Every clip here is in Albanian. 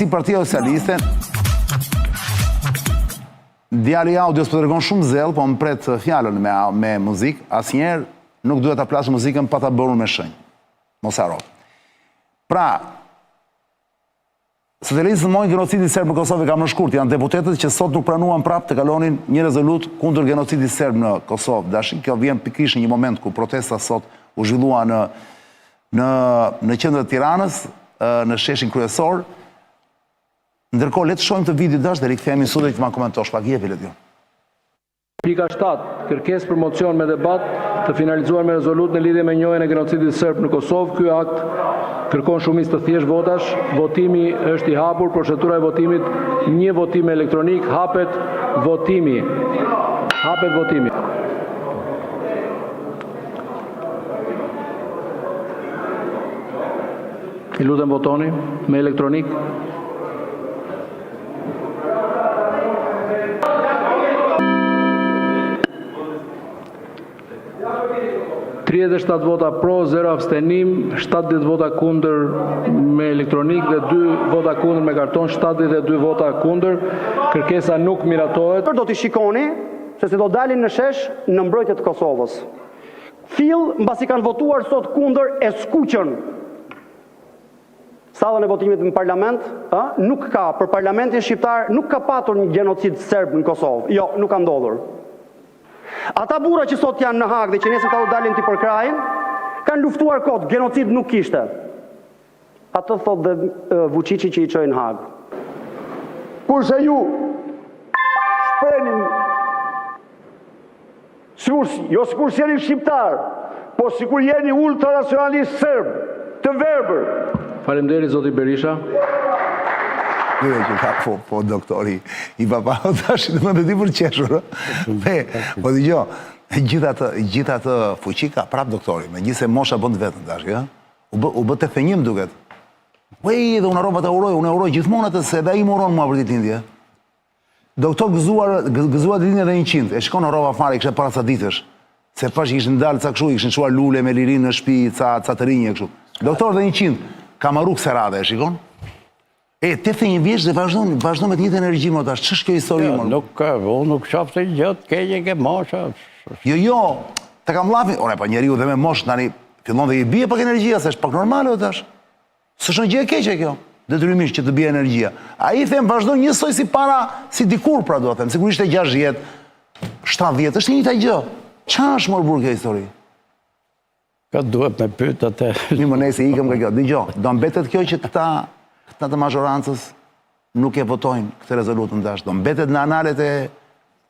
Si Partia Socialiste, djali i audios po tregon shumë zell, po më pret fjalën me me muzikë, asnjëherë nuk duhet ta plasësh muzikën pa ta bërë me shenjë. Mos harro. Pra, Socialistët mohojnë genocidin serb në Kosovë e kam më shkurt, janë deputetët që sot nuk pranuan prapë të kalonin një rezolutë kundër genocidit serb në Kosovë. Dashi, kjo vjen pikërisht në një moment ku protesta sot u zhvillua në në në qendër të Tiranës, në sheshin kryesor. Ndërkohë le të shohim këtë video Dash dhe rikthehemi në studio që të ma komentosh pak jepi Ledion. Pika 7, Kërkesë për mocion me debat të finalizuar me rezolutë në lidhje me njohjen e gjenocidit serb në Kosovë. Ky akt kërkon shumicë të thjeshtë votash. Votimi është i hapur. Procedura e votimit, një votim me elektronikë. Hapet votimi. Hapet votimi. Ju lutem votoni me elektronikë. 37 vota pro, 0 abstenim, 70 vota kundër me elektronikë dhe 2 vota kundër me karton, 72 vota kundër. Kërkesa nuk miratohet. Do t'i shikoni se si do dalin në shesh në mbrojtje të Kosovës. Fill mbasi kanë votuar sot kundër e skuqën sallën e votimit në parlament, ë, nuk ka për parlamentin shqiptar nuk ka patur një gjenocid serb në Kosovë. Jo, nuk ka ndodhur. Ata burra që sot janë në Hagë dhe që nesër këta do dalin t'i përkrahin, kanë luftuar kot, gjenocid nuk kishte. Atë thotë dhe Vuçiçi që i çoi në Hagë. Kurse ju shpreheni Sikur, jo sikur s'jeni shqiptarë, po sikur jeni ultranacionalistë serbë, të verbër. Faleminderit zoti Berisha. Mirë që ka, po, po, doktori, i papa, tash, do më të di për qeshur, pe, po dëgjo, gjithë atë, gjithë atë fuqi ka prap doktori, megjithëse mosha bën të vetën, tash, jo? U bë, u bë 81 më duket. Ej, dhe unë harrova ta uroj, unë e uroj gjithmonë atë se edhe ai më uron mua për ditëlindje. Doktor gëzuar, gëzuar ditëlindjen edhe 100. E shikon harrova fare, kishte para ca ditësh. Se pashë kishin dalë ca kështu, i kishin çuar lule me lirin në shtëpi, ca ca të rinj e kështu. Doktor dhe 100. Ka marru kësaj radhe, e shikon? E 81 vjeç dhe vazhdon, vazhdon me të njëjtën energji më tash. Ç'është kjo histori jo, më? Nuk, unë nuk shoh të gjë të keqe ke mosha. Jo, jo, ta kam llafin. Ore, po njeriu dhe me moshë tani fillon dhe i bie pak energjia, se është pak normale o tash. S'është ndonjë gjë e keqe kjo, detyrimisht që të bie energjia. Ai them vazhdon njësoj si para, si dikur pra dua të them, sikur ishte 60, 70, është e njëjta gjë. Ça është mor burrë kjo histori? Ka duhet me pyet atë. Mirë më nejse ikëm nga kjo. Dëgjo, do mbetet kjo që këta këta të mazhorancës nuk e votojnë këtë rezolutën tash. Do mbetet në analet e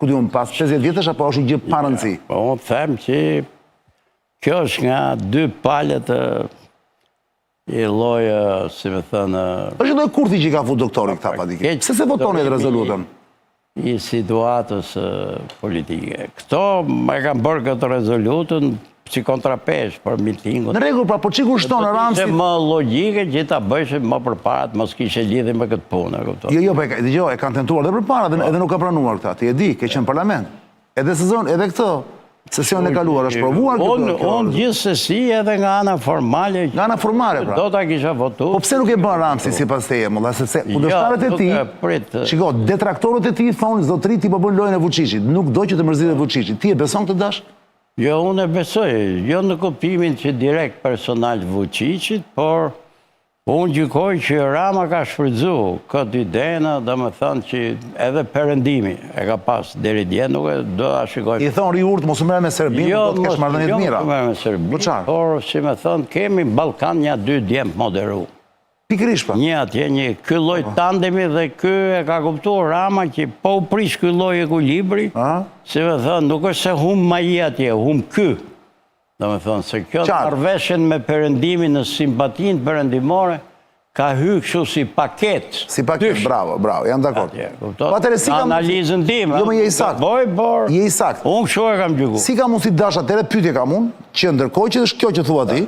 ku di unë pas 50 vjetësh apo është një gjë pa rëndësi? Po unë them që kjo është nga dy palët Një lloj, si me thënë... është një lloj kurthi që i ka fut doktori këta pa dike. Pse s'e votoni atë rezolutën? I situatës politike. Këto e kanë bërë këtë rezolutën si kontrapeshë për mitingun. Në rregull, pra, po ç'i kushton Ramsit... Ishte më logjike që ta bëjshin më përpara të mos kishe lidhje me këtë punë, e kupton? Jo, jo, po e dëgjo, e kanë tentuar dhe përpara dhe edhe nuk ka pranuar këta. Ti e di, ke qenë në parlament. Edhe sezon, edhe këtë sesionin e kaluar është provuar kjo. Unë unë gjithsesi edhe nga ana formale. Nga ana formale pra. Do ta kisha votuar. Po pse nuk e bën Ramsi sipas teje, molla, sepse jo, kundërshtarët e tij. Prit. Shiko, detraktorët e tij thonë zotëri ti po bën lojën e Vuçiçit, nuk do që të mërzitet Vuçiçi. Ti e beson këtë dash? Jo, unë e besoj, jo në kuptimin që direkt personal Vuçiçit, por Unë gjykoj që Rama ka shfrytëzu këtë idenë, domethënë që edhe Perëndimi e ka pas deri dje, nuk e do ta shikoj. I thonë rri urtë, mos u merr me Serbinë, jo, do të kesh marrëdhënie të mira. Jo, mos u merr me Serbinë, po por si me thënë, kemi në Ballkan nja dy djem të moderu. Pikërisht pra. Një atje, një ky lloj po. tandemi dhe ky e ka kuptuar Rama që po u prish ky lloj ekuilibri, si me thënë, nuk është se humb ai atje, humb ky. Domethënë se kjo marrëveshjen me Perëndimin në simpatinë perëndimore ka hy kështu si paketë. Si paketë, bravo, bravo, jam dakord. Po atëherë si ka analizën time. Jo, më je i saktë. Boj, por je i saktë. Unë kështu e kam gjykuar. Si ka mundësi dash atëherë pyetje kam unë, që ndërkohë që është kjo që thua ti,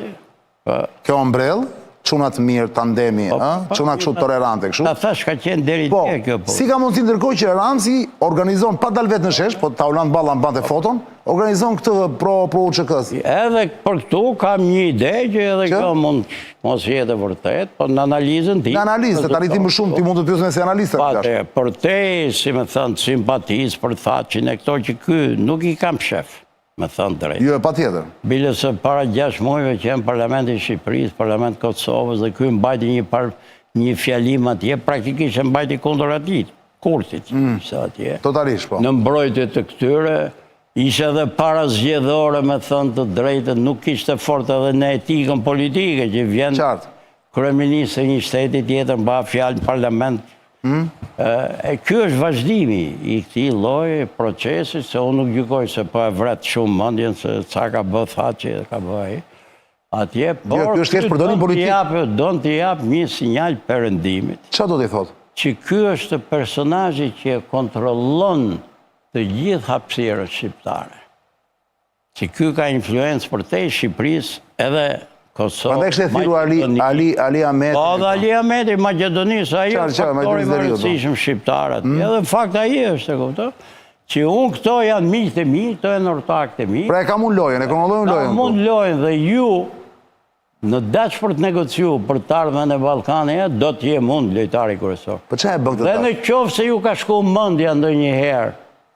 po. kjo ombrellë. Çuna të mirë, tandemi, po, ë? Po, Çuna kështu tolerante, kështu. Ta thash ka qenë deri po, dje kjo po. Si ka mundësi ndërkohë që Ramsi organizon pa dalë vetë në shesh, po Taulant Balla mbante foton, organizon këtë pro pro UÇK-s. Edhe për këtu kam një ide që edhe kjo mund mos jetë e vërtetë, po në analizën time. Në analizë, tani ti më shumë ti mund të pyesësh si analist Pa te, për te, si me thënë, simpatisë për Thaçin e këto që ky nuk i kam qejf. Me thënë drejt. Jo, patjetër. Bile se para 6 muajve që në Parlamentin e Shqipërisë, Parlament Kosovës dhe ky mbajti një par, një fjalim atje, praktikisht e mbajti kundër atij, Kurtit, mm. ishte atje. Totalisht, po. Në mbrojtje të këtyre, ishte edhe parazgjedhore me thënë të drejtën, nuk ishte fort edhe në etikën politike që vjen Qartë. Kryeministri i një shteti tjetër mba fjalë në parlament. Hmm? E ky është vazhdimi i këtij lloj procesi, se unë nuk gjykoj se po e vret shumë mendjen se ca ka bë Thaçi e ka bë ai. Atje, jo, por ky është thjesht përdorim politik. Don t'i jap një sinjal perëndimit. Çfarë do t'i thotë? Që ky është personazhi që e kontrollon të gjithë hapësirën shqiptare. Që ky ka influencë përtej Shqipërisë edhe Kosovë. Prandaj kishte thirrur Ali Ali Ali Ahmeti. Po dhe Ali Ahmeti Maqedonisë, ai është faktori më i rëndësishëm shqiptar aty. Hmm? Edhe në fakt ai është, e kupton? Që unë këto janë miqtë e mi, këto janë ortakët e mi. Pra e kam unë lojën, e kontrolloj unë lojën. Kam unë lojën dhe ju në daç për të negociu për të ardhmen e Ballkanit, do të jem unë lojtari kryesor. Po çfarë e bën këtë? Dhe në qoftë se ju ka shku mendja ndonjëherë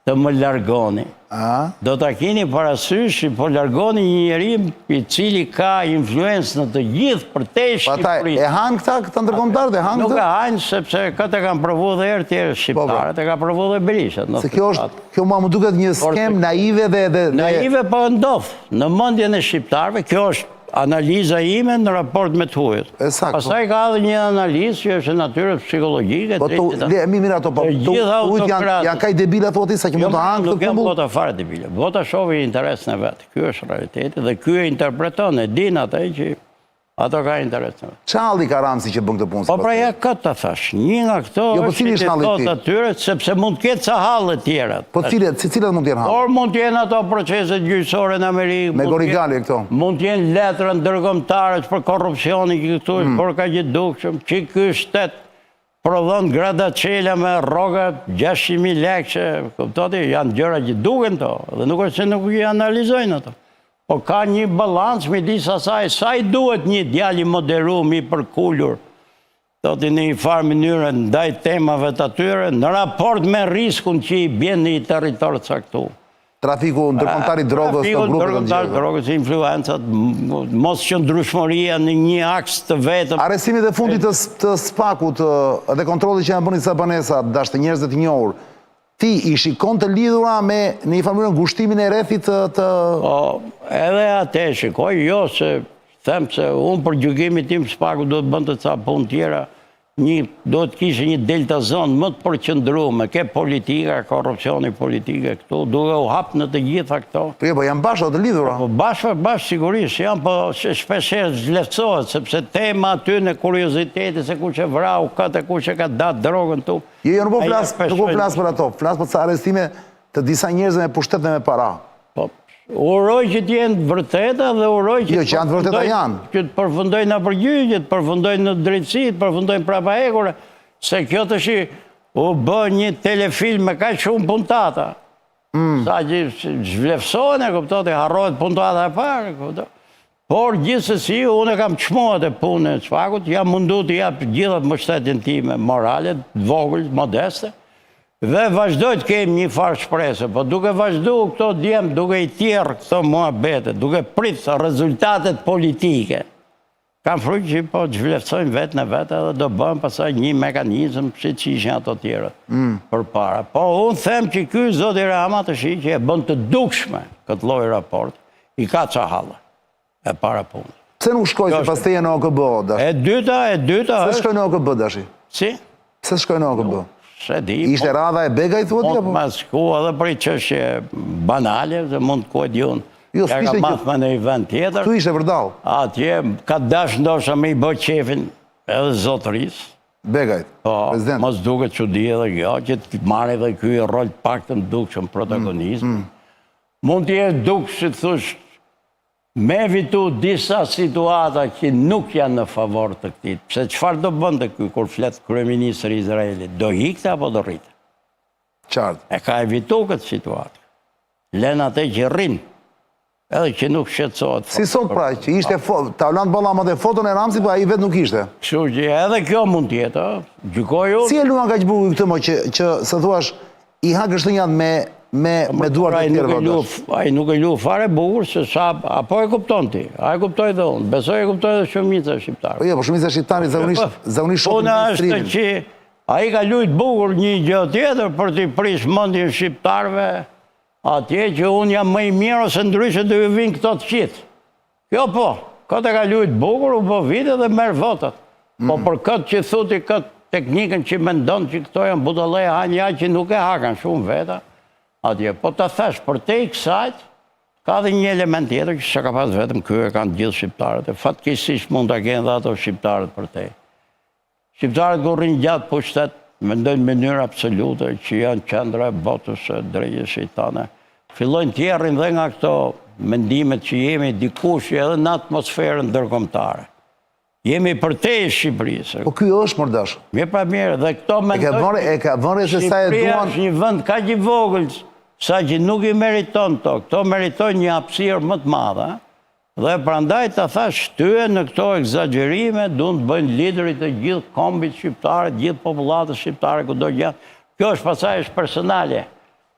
të më largoni. A? Do ta keni parasysh që po largoni një njeri i cili ka influencë në të gjithë përtej Po ata Shqipërisë. e hanë këta, këta ndërkombëtarët e hanë Nuk këtë? e hajnë sepse këtë e kanë provu dhe herë tjerë Po, po. shqiptarët, e ka provu dhe Berisha. Se kjo është, kjo mua më duket një skemë naive dhe dhe dhe Naive po ndodh në mendjen e shqiptarëve, kjo është Analiza ime në raport me të huajt. E saktë. Po. Pastaj ka edhe një analizë që është e natyrës psikologjike. Po tu, le, mi mirë ato, po të huajt janë janë kaq debila thua ti sa që jo, mund të hanë këtë Nuk janë bota fare debile. Bota shohin interesin e vet. Ky është realiteti dhe ky e interpreton, e din atë që ato ka interesin e vet. Ç'halli ka Ramsi që bën këtë punë? Po pra ja këtë ta thash. Një nga këto jo, po është që të thotë atyre, sepse mund të ketë ca halle tjera. Po cilat, si cilat mund të jenë hallet? Por mund të jenë ato proceset gjyqësore në Amerikë. McGonigal e këto. Mund të jenë letra ndërkombëtare për korrupsionin që këtu është mm. bërë kaq i dukshëm, që ky shtet prodhon gradaçela me rroga 600.000 lekë, kupton ti, janë gjëra që duken to, dhe nuk është se nuk i analizojnë ato. Po ka një balancë midis asaj, sa i duhet një djalë i moderum, i përkulur, thotë në një farë mënyre ndaj temave të atyre, në raport me riskun që i bjen në një territor të caktuar. Trafiku ndërkombëtar i drogës, të grupeve të ndërkombëtar i drogës, influencat, mosqëndrueshmëria në një aks të vetëm. Arrestimet e fundit të, të SPAK-ut dhe kontrollit që janë bërë në disa banesa, dash të njerëzve të njohur, Ti i shikon të lidhura me në një farë mënyre ngushtimin e rrethit të të Po, edhe atë e shikoj, jo se them se unë për gjykimin tim SPAK-u duhet të bënte ca punë tjera, një duhet të kishte një delta zonë më të përqendrume, ke politika, korrupsioni politik e këtu, duke u hap në të gjitha këto. Po jo, po janë bashkë të lidhura. Po bashkë, bashkë sigurisht janë, po shpesh herë zhvleftësohet, sepse tema aty në kurioziteti se kush e vrau këtë, kush e ka da drogën tu. Jo, jo, nuk po flas, nuk po flas për ato, flas për ca arrestime të disa njerëzve me pushtet dhe me para. Po, uroj që të jenë të vërteta dhe uroj që jo, që janë të vërteta janë. Që të përfundojnë nëpër gjyqe, të përfundojnë në drejtësi, të përfundojnë prapa hekura, se kjo tashi u bë një telefilm me kaq shumë puntata. Mm. Sa që zhvleftësohen, e kupton, harrohet puntata e parë, e kupton. Por gjithsesi unë e kam çmu atë punën e SPAK-ut, jam mundu të jap gjithë atë mbështetjen time morale, të vogël, modeste, dhe vazhdoj të kem një farë shprese, po duke vazhdu këto djem, duke i tjerrë këto muhabete, duke prit rezultatet politike, kam frikë që po zhvleftësojnë veten e vet edhe do bëhen pastaj një mekanizëm siç ishin ato tjerët mm. përpara. Po unë them që ky zoti Rama tashi që e bën të dukshme këtë lloj raport, I ka ca halle. E para punë. Pse nuk shkoi sipas teje në OKB, o Dashi? E dyta, e dyta është... Pse shkoi në OKB, Dashi? Si? Pse shkoi në OKB? S'e di. Ishte po- radha e Begajt, thua ti, apo? Mund të shku edhe për i çështje banale, se mund të kuhet junë. Jo, s'kishte që... Ja ka në një vend tjetër. Këtu ishte vërdallë. Atje, ka dash ndoshta me i bë qefin edhe zotërisë. Begajt, po, president. Mos duket çudi edhe kjo, që të marrë edhe ky rol të paktën dukshëm protagonizëm. Mm, mm. Mund të jetë duk, si të thush, Me evitu disa situata që nuk janë në favor të këtij. Pse çfarë do bënte ky kur flet kryeministri i Izraelit? Do ikte apo do rrinte? Qartë. E ka evitu këtë situatë. Len atë që rrin, edhe që nuk shqetësohet. Si sot pra, që ishte Taulant Balla mbante foton e Ramsit, po ai vetë nuk ishte. Kështu që edhe kjo mund të jetë, ë? Gjykoj unë. Si e luan kaq bukur këtë mo që që se thuash I ha gështenjat me me me duart e tjerëve o dash. Ai nuk e lu fare bukur se sa apo e kupton ti. A e kuptoj dhe unë. Besoj e kuptoj dhe shumica e shqiptarëve. Po jo, po shumica e shqiptarëve zakonisht po, zakonisht shohin Puna është që ai ka lujt bukur një gjë tjetër për t'i prish mendjen shqiptarëve atje që unë jam më i mirë ose ndryshe do ju vinë këto të gjithë. Kjo po, këtë e ka lujt bukur, u bë vite dhe merr votat. Po mm. për këtë që thu ti këtë teknikën që mendon që këto janë budallej hanja që nuk e hakan shumë veta, atje. Po ta thash, përtej kësajt, ka dhe një element tjetër që s'e ka pas vetëm ky e kanë gjithë shqiptarët, e fatkeqësisht mund ta kenë dhe ato shqiptarët përtej. Shqiptarët kur rrinë gjatë pushtet, mendojnë në mënyrë absolute që janë qendra e botës e dreqi e shejtane. Fillojnë të tjerrin dhe nga këto mendimet që jemi dikush edhe në atmosferën ndërkombëtare. Jemi përtej Shqipërisë. Po ky është mor dash. Mirë pa mirë, dhe këto mendojnë. E ka vënë re se sa e duan. Shqipëria është një vend kaq i vogël sa që nuk i meriton këto. Këto meritojnë një hapësirë më të madhe. Dhe prandaj ta thash shtyen në këto ekzagjerime, duan të bëjnë liderit të gjithë kombit shqiptar, të gjithë popullatës shqiptare kudo që janë. Kjo është pastaj është personale.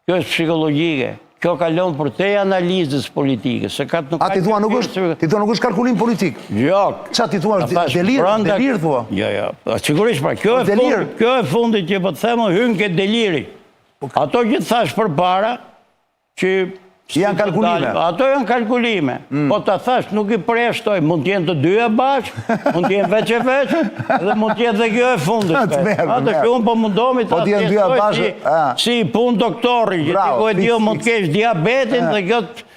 Kjo është psikologjike. Kjo kalon përtej analizës politike, se ka të nuk A ti thua nuk është, ti thua nuk është kalkulim politik. Jo. Ça ti thua është delir, delir thua. Jo, jo. Sigurisht pra, kjo e fundit, kjo e fundit që po të them hyn ke deliri. Po Ato që të thash përpara, Që janë kalkulime. Ato janë kalkulime. Mm. Po ta thash, nuk i përjashtoj, mund të jenë të dyja bashkë, mund të jenë veç e veç, dhe mund të jetë dhe kjo e fundit. Atë që unë po mundohemi po të thjeshtoj si, si punë doktori, që ti ku e di mund të kesh diabetin dhe kjo të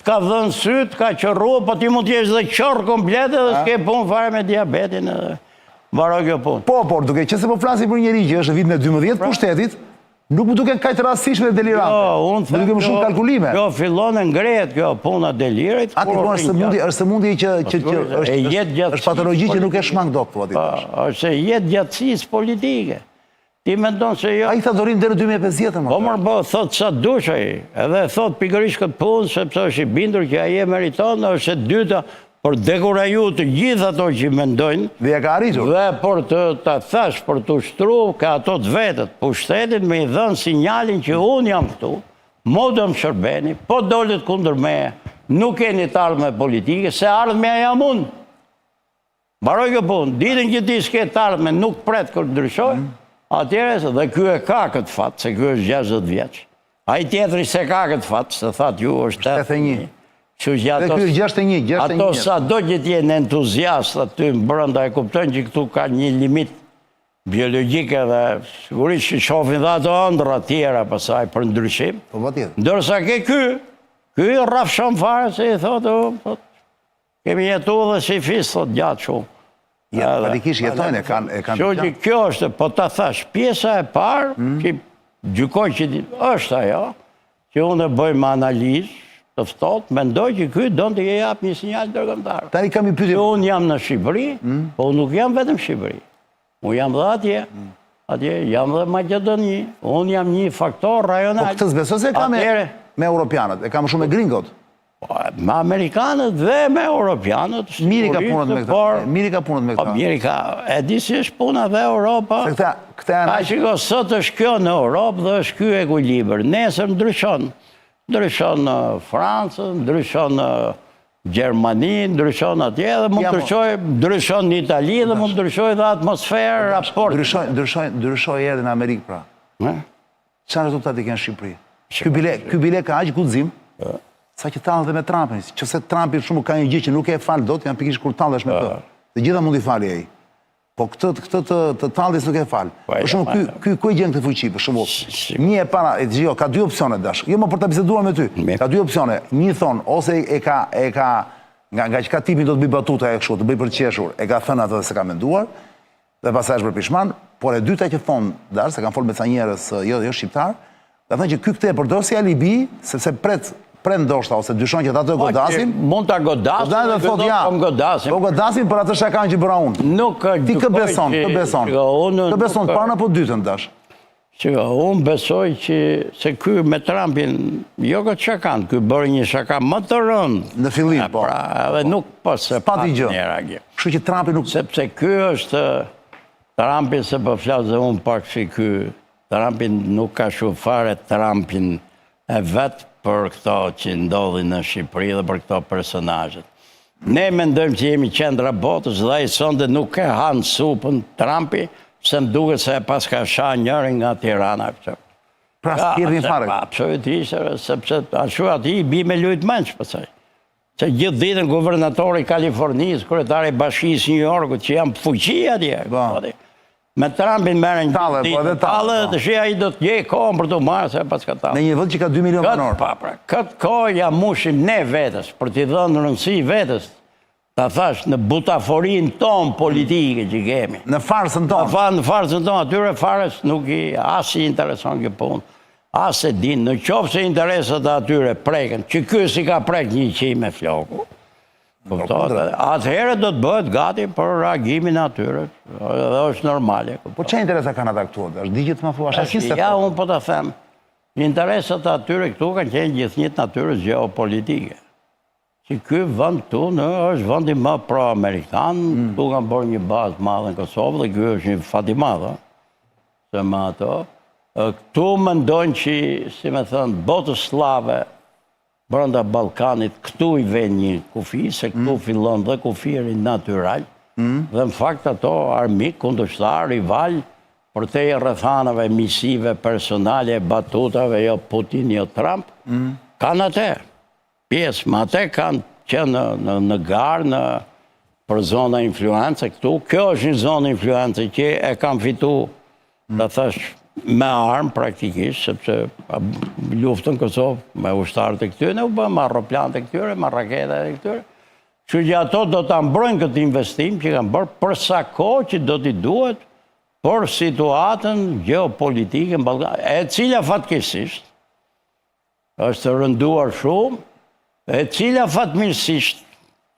ka dhënë sy, të ka qorru, po ti mund të jesh dhe qorr komplet edhe s'ke punë fare me diabetin edhe mbaroi kjo punë. Po, por, duke qenë se po flasim për njeri që është në vitin e 12 pra. pushtetit, Nuk më duken kaq të rastësishme dhe delirante. Jo, unë them. Më duken më shumë kalkulime. Kjo fillon e ngrehet kjo puna e delirit. A ti thua është sëmundje, është sëmundje që që që është është është patologji që nuk e shmang dot thua ti po, tash. Është e jetëgjatësisë politike. Ti mendon se jo. Ai tha do rrim deri në 2050 më. Po mor po thot sa dush ai. Edhe thot pikërisht këtë punë sepse është i bindur që ai e meriton, është e dyta Për dekuraju të gjithë ato që mendojnë. Dhe ia ka arritur. Dhe për të ta thash për të ushtru ke ato të vetët, pushtetin me i dhënë sinjalin që unë jam këtu, mu do më shërbeni, po dolët kundër meje, nuk keni të ardhme politike, se ardhmja jam unë. Mbaroi kjo punë, ditën që ti s'ke të ardhme, nuk pret kur të ndryshoj, mm. atëherë dhe ky e ka këtë fat, se ky është 60 vjeç. Ai tjetri s'e ka këtë fat, se thatë ju është 81. Kështu që ato, Dhe ky është 61, 61. Ato sado që të jenë entuziastë aty brenda e kuptojnë që këtu ka një limit biologjik edhe sigurisht që shohin dhe ato ëndrra tjera pastaj për ndryshim. Po patjetër. Ndërsa ke ky, ky rrafshon fare se i thotë, po, Kemi jetu dhe si fis, thot gjatë shumë. Ja, faktikisht jetojnë, e kanë... E kanë Kështu që kjo është, po ta thash, pjesa e parë, mm. që gjykoj që është ajo, që unë e bëj me analizë, të ftohtë, mendoj që ky don të japë një sinjal ndërkombëtar. Tani kam një pyetje. Që unë jam në Shqipëri, mm. po unë nuk jam vetëm Shqipëri. Unë jam dhe atje, mm. atje jam dhe Maqedoni, unë jam një faktor rajonal. Po këtë s'besoj se e ka me, me europianët, e ka më shumë me gringot. Po, me amerikanët dhe me europianët. Mirë i ka punët me këta. Mirë i ka punët me këta. Po, mirë i ka, e di si është puna dhe Europa. Se këta, këta janë... A shiko, sot është kjo në Europë dhe është ky ekuilibër. Nesër ndryshon. Ndryshon në Francë, ndryshon në Gjermani, ndryshon atje dhe mund të ndryshojë, ndryshon në Itali dhe mund të ndryshojë dhe atmosferë, raport. Ndryshoj, ndryshoj, ndryshoj edhe në Amerikë pra. Çfarë rezultati ke në Shqipëri? Ky bile, ky bile ka aq guxim, sa që tallet dhe me Trumpin. Qëse Trumpi shumë ka një gjë që nuk e fal dot, janë pikërisht kur tallesh me të. Të gjitha mund t'i fali ai. Po këtë këtë të të talljes nuk e fal. Po, për shembull, ky ky ku e gjen këtë fuqi? Për shembull, një e para, e dëgjo, ka dy opsione dash. Jo më për ta biseduar me ty. Ka dy opsione. Një thon ose e ka e ka nga nga që ka tipin do të bëj batuta e kështu, të bëj për të qeshur, e ka thënë atë dhe s'e ka menduar. Dhe pastaj është bërë pishman, por e dyta që thonë, dash, se kam folur me ca njerëz jo jo shqiptar, ka thënë që ky këtë e përdor si alibi, sepse pret. Pret ndoshta ose dyshon që ata të po, godasin. Mund ta godasin, dhe dhe thotë ja. Po godasin. Po godasin për atë shakanë që bëra unë. Nuk Ti kë beson, kë beson. Kë beson të parën apo dytën tash? Shiko, unë besoj që se ky me Trumpin, jo këtë shakanë, ky bëri një shaka më të rëndë. Në fillim, po. Pra, edhe nuk po se pati gjë. Kështu që Trumpi nuk... Sepse ky është, Trumpi se po flas dhe unë pak si ky, Trumpi nuk ka shu fare Trumpin e vet për këto që ndodhin në Shqipëri dhe për këto personazhet. Ne mendojmë që jemi qendra botës dhe ai sonte nuk e han supën Trumpi, se më duket se e paska sha njërin nga Tirana. Këtë. Pra s'pirrin fare. Absolutisht, sepse ashtu atij i bi me lujt mendsh, pastaj. Se gjithë ditën guvernatori i Kalifornisë, kryetari i bashkisë New Yorkut, që janë fuqi atje. Po. Me Trumpin merren gjithë ditën. Po edhe talle, po. Tash ai do të gjejë kohën për t'u marrë se paska talle. Në një vend që ka 2 milion banorë. Pa, pra, këtë kohë ia mushim ne vetes, për t'i dhënë rëndësi vetes. Ta thash, në butaforinë tonë politike që kemi. Në farsën tonë. Në, në farsën tonë, atyre fare nuk i, as i intereson kjo punë. As e dinë, në qoftë se interesat e atyre preken, që ky s'i ka prek një qime floku, Kuptohet, atëherë do të bëhet gati për reagimin e atyre, dhe është normale. Po ça interesa kanë ata këtu, është di që të më thuash, asnjë s'e Ja, unë po ta them, interesat e atyre këtu kanë qenë gjithnjë të natyrës gjeopolitike. Që ky vend këtu në është vendi më pro-amerikan, mm. këtu kanë bërë një bazë madhe në Kosovë dhe ky është një fat i madh, se me ato. Këtu mendojnë që, si me thënë, botës sllave, Brenda Ballkanit këtu i vjen një kufi, se këtu mm. fillon dhe kufiri natyral, mm. dhe në fakt ato armik, kundërshtar, rival, përtej rrethanave, miqësive personale, batutave, jo Putin, jo Trump, mm. kanë atë pjesë, me atë kanë qenë në, në, në garë, në për zona influence këtu. Kjo është një zonë influence që e kanë fitu Ta thash, me armë praktikisht, sepse luftën Kosovë me ushtarët e këtyre, u bë me aeroplanët e këtyre, me raketat e këtyre. Kështu që ato do ta mbrojnë këtë investim që kanë bërë për sa kohë që do t'i duhet për situatën gjeopolitike në Ballkan, e cila fatkeqësisht Është rënduar shumë, e cila fatmirësisht,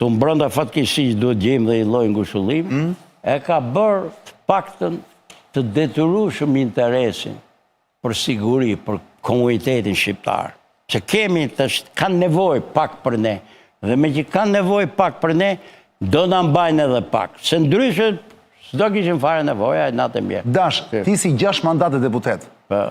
tu brenda fatkeqësisht duhet gjejmë dhe një lloj ngushëllimi, mm. e ka bërë të paktën të detyrueshëm interesin për siguri, për komunitetin shqiptar. Që kemi të kanë nevojë pak për ne, dhe meqë kanë nevojë pak për ne, do na mbajnë edhe pak. Se ndryshe, s'do kishim fare nevojë, e natë e mjerë. Dash, ti si 6 mandate deputet, po.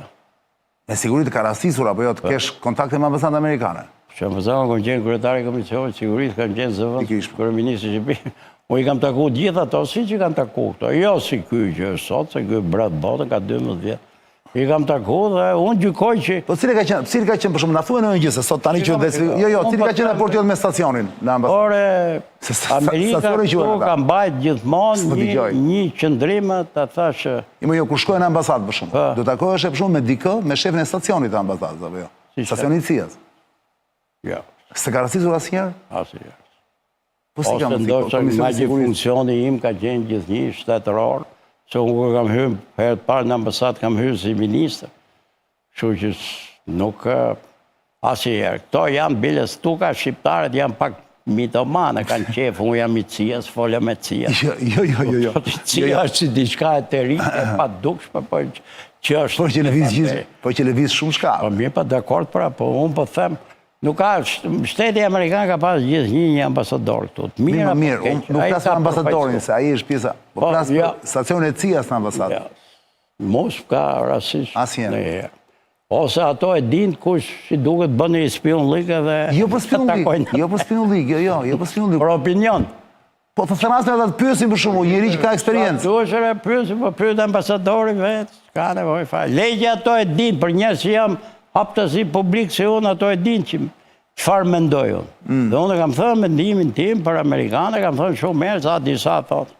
Me siguri të ka rastisur apo jo të po. kesh kontakte me ambasadën amerikane? Që ambasadën kam qenë kryetari i Komisionit të Sigurisë, kam qenë zëvendës kryeministri i Shqipërisë. Unë i kam taku gjithë ato siç i kam taku këto. Jo si ky që është sot, se ky bredh botën ka 12 vjet. I kam taku dhe unë gjykoj që... Po cili ka qenë, cili ka qenë për shembull, na thuaj ndonjë gjë se sot tani që dhe jo jo, cili ka qenë raporti jot me stacionin në ambasadë? Ore, Amerika këtu ka mbajt gjithmonë një, një qëndrim ta thashë Jo, jo, kur shkoje në ambasadë për shembull, do takoheshe për shembull me dikë, me shefin e stacionit të ambasadës apo jo? Stacionit të CIA-s. Jo. S'të ka rastisur asnjëherë? Asnjëherë. Po si ka mundësi? Ose ndoshta meqë funksioni im ka qenë gjithnjë shtetëror, se unë kur kam hyrë herë të parë në ambasadë kam hyrë si ministër. Kështu që nuk asnjëherë. Këto janë biles tu ka shqiptarët janë pak mitomanë, kanë qejf, unë jam i CIA-s, fola me CIA. Jo, jo, jo, jo. jo. CIA jo, jo. është si diçka eterike, e padukshme, po që është... Po që lëviz gjithë, po që lëviz shumë shka. Po mirë pa dakord pra, po unë po them, nuk ka, shteti amerikan ka pas gjithnjë një ambasador këtu. Të mirë, mirë, unë nuk flas për ambasadorin, se ai është pjesa, po, po flas për jo. stacionin e CIA-s në ambasadë. Jo. Mu s'ka rastis Asnjëherë. Ose ato e dinë kush si duket bën një spiunllik edhe Jo për spiunllik, jo për spiunllik, jo, jo, jo për spiunllik. Për opinion. Po të thërrasin ata të pyesin për shembull, njeri që ka eksperiencë. Duhesh e pyesin, po pyet ambasadori vetë, s'ka nevojë fare. Le që ato e dinë për njerëz që jam haptazi publik si unë, ato e dinë që çfarë mendoj unë. Mm. Dhe unë e kam thënë mendimin tim për amerikanë, e kam thënë shumë herë, sa disa thotë.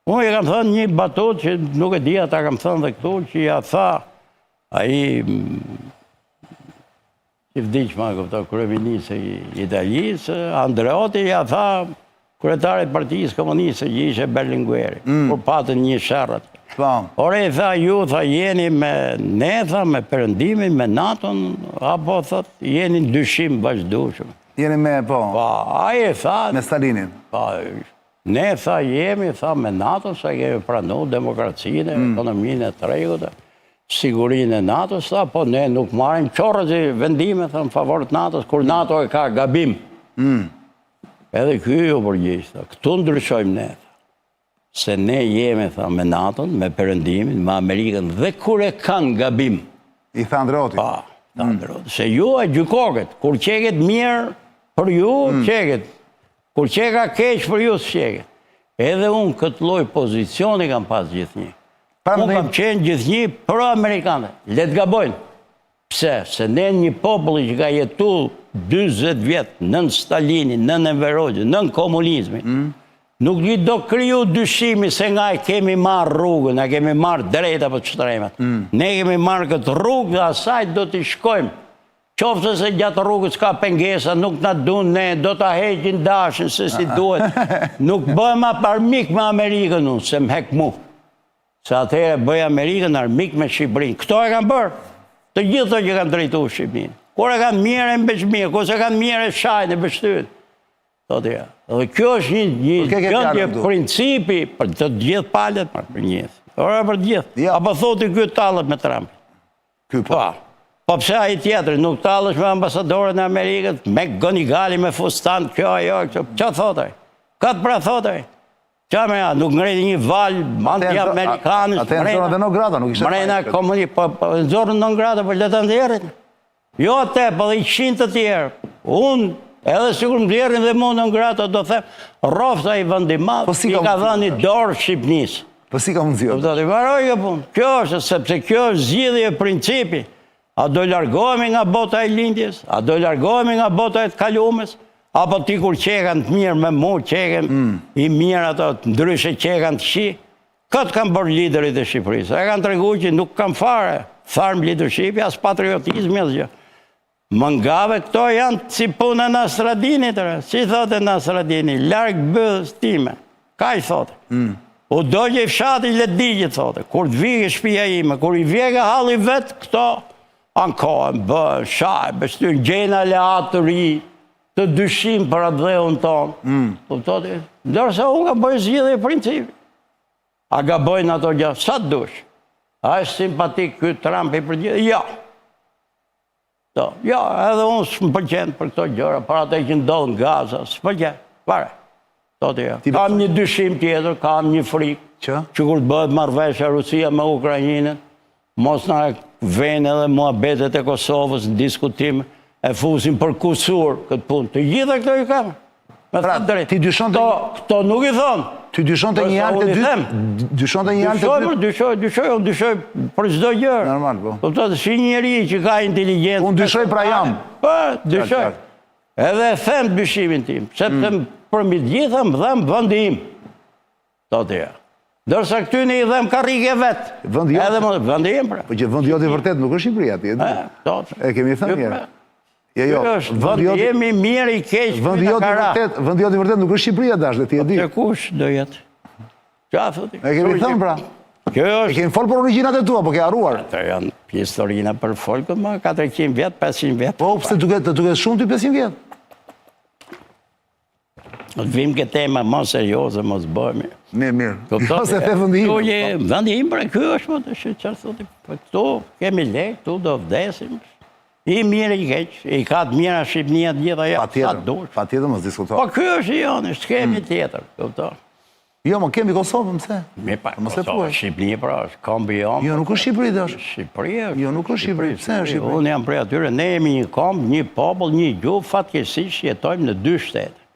Unë i kam thënë një batutë që nuk e di a ta kam thënë dhe këtu, që ia tha ai që vdiq ma kupto, kryeministri i Italisë, Andreotti ia tha. Kryetarit të Partisë Komuniste që ishte Berlingueri, mm. kur patën një sherr aty. Po. Ore i tha ju tha jeni me ne tha me perëndimin, me NATO-n apo thot jeni në dyshim vazhdueshëm. Jeni me po. Po, ai e tha me Stalinin. Po, ne tha jemi tha me NATO-n sa kemi pranu demokracinë, mm. ekonominë e tregut, sigurinë e NATO-s, tha, po ne nuk marrim qorrazi vendime tha në favor të NATO-s kur NATO e ka gabim. Mm. Edhe ky iu përgjigj, tha, këtu ndryshojmë ne, tha. Se ne jemi, tha, me NATO-n, me Perëndimin, me Amerikën, dhe kur e kanë gabim. I tha Andreotti. Pa, tha mm. Andreotti. Se ju e gjykoket, kur qeket mirë për ju, mm. qeket. Kur qeka keq për ju, s'qeket. Edhe unë këtë lloj pozicioni kam pas gjithnjë. Pra, unë kam qenë gjithnjë pro amerikanëve. Le të gabojnë. Pse? Se ne një populli që ka jetu 40 vjet nën Stalinin, nën Enver Hoxhën, nën komunizmin, mm. nuk i do kriju dyshimi se nga e kemi marrë rrugën, a kemi marrë drejt apo të shtremat. Mm. Ne kemi marrë këtë rrugë dhe asaj do t'i shkojmë. Qoftë se gjatë rrugës ka pengesa, nuk na duan ne, do ta heqin dashin se si duhet. Nuk bëhem armik me Amerikën unë, se më hek mu. Se atëherë e bëj Amerikën armik me Shqipërinë. Këto e kanë bërë. Të gjithë këto që kanë drejtu Shqipërinë. Kur e kanë mirë e mbesh mirë, kur s'e kanë mirë e shajnë e pështyjnë. Thotë ja. Dhe kjo është një, një Për ke ke gjendje fjalën këtu? principi për të gjithë palët, për, për një. Ora për të gjithë. Ja. Apo thotë ky tallet me Trump. Ky po. Po. Po pse ai tjetri nuk tallesh me ambasadorin e Amerikës, McGonigali me fustan, kjo ajo, kjo. Ça thotë ai? Këtë pra thotë ai. Ça me ja, nuk ngrejti një valë anti-amerikanësh. Atë e nxorën dhe non grata, nuk ishte Mrena fajt. komuni, po, po nxorën non grata, po le ta nxjerrin. Jo atë, po dhe i qind të tjerë. Unë, edhe sikur më nxjerrin dhe mu non grata, do them, rroftë ai vend i madh, Po si i ka ka mundësi, dhënë një dorë Shqipnisë. Po si ka mundësi? Do t'i mbaroj kjo punë. Kjo është, sepse kjo është zgjidhje principi. A do largohemi nga bota e lindjes? A do largohemi nga bota e të kalumes? Apo ti kur qekan të mirë me mu, qeken mm. i mirë ato, ndryshe qekan të këqij? Këtë kanë bërë liderit e Shqipërisë. E kanë tregu që nuk kanë fare tharm leadershipi, as patriotizmi, asgjë. Më ngave këto janë si puna e Nasradinit, re. Si thote Nasradini, larg bythës time. Kaq thote. Mm. U dogj fshati le digjet, thote. Kur të vike shpia ime, kur i vjeke halli vetë, këto ankohen, bëhen, shajnë, pështyjnë, gjejnë aleatë të ri, të dyshim për atdheun tonë. Mm. Kupton ti? Ndërsa unë kam bërë zgjidhje principi. A gabojnë ato gjë? Sa të dush? A është simpatik ky Trumpi për gjithë? Jo. To, jo, edhe unë s'më pëlqen për këto gjëra, për atë që ndodh në Gaza, s'më pëlqen, fare. Thotë jo. Kam një dyshim tjetër, kam një frikë, Që? që kur të bëhet marrëveshja Rusia me Ukrainën, mos na vejnë edhe muhabetet e Kosovës në diskutim, e fusin për kusur këtë punë. Të gjitha këto i kam. Me Pra, thënë drejt. ti dyshon të Këto, këto nuk i thonë. Ti dyshon te një alë të dytë? Dyshon te një alë të dytë? Dyshoj, dyshoj, unë dyshoj për çdo gjë. Normal, po. Po të si njeri që ka inteligjencë. Unë dyshoj pra jam. Po, dyshoj. Edhe e them dyshimin tim, sepse mm. për mbi të gjitha më dhemb vendi im. Thotë ja. Ndërsa këtyne i dhemb karrige vetë. Vendi jot. Edhe më vendi im pra. Po që vendi jot i vërtet nuk është Shqipëria ti, e di. Po, e kemi thënë një. Jo, jo, vendi jot im i mirë i keq vendi jot i vërtet, vendi jot i vërtet nuk është Shqipëria dash dhe ti e di. Po kush do jetë? Çfarë thotë? E kemi thënë pra. Kjo është. E kemi folë për origjinat e tua, po ke harruar. Ato janë historina për folkën, më 400 vjet, 500 vjet. Po, pse duket të duket shumë ty 500 vjet? Do të vim ke tema më serioze, mos bëhemi. Mirë, mirë. Jo, se the vendi im. Këtu je vendi im, pra ky është më tash çfarë thotë. Po këtu kemi lek, këtu do vdesim. I mirë i keq, i ka të mira Shqipnia të gjitha ja, sa dush. Patjetër mos diskuto. Po ky është i joni, s'kemi mm. tjetër, kupton? Jo, mo kemi Kosovën, pse? Mi pa, mos e thuaj. Shqipëri pra, është kombi jonë. Jo, nuk është Shqipëri dash. Shqipëri është. Jo, nuk është Shqipëri. Pse është Shqipëri? Unë jam prej atyre, ne jemi një komb, një popull, një gjuhë, fatkeqësisht jetojmë në dy shtete.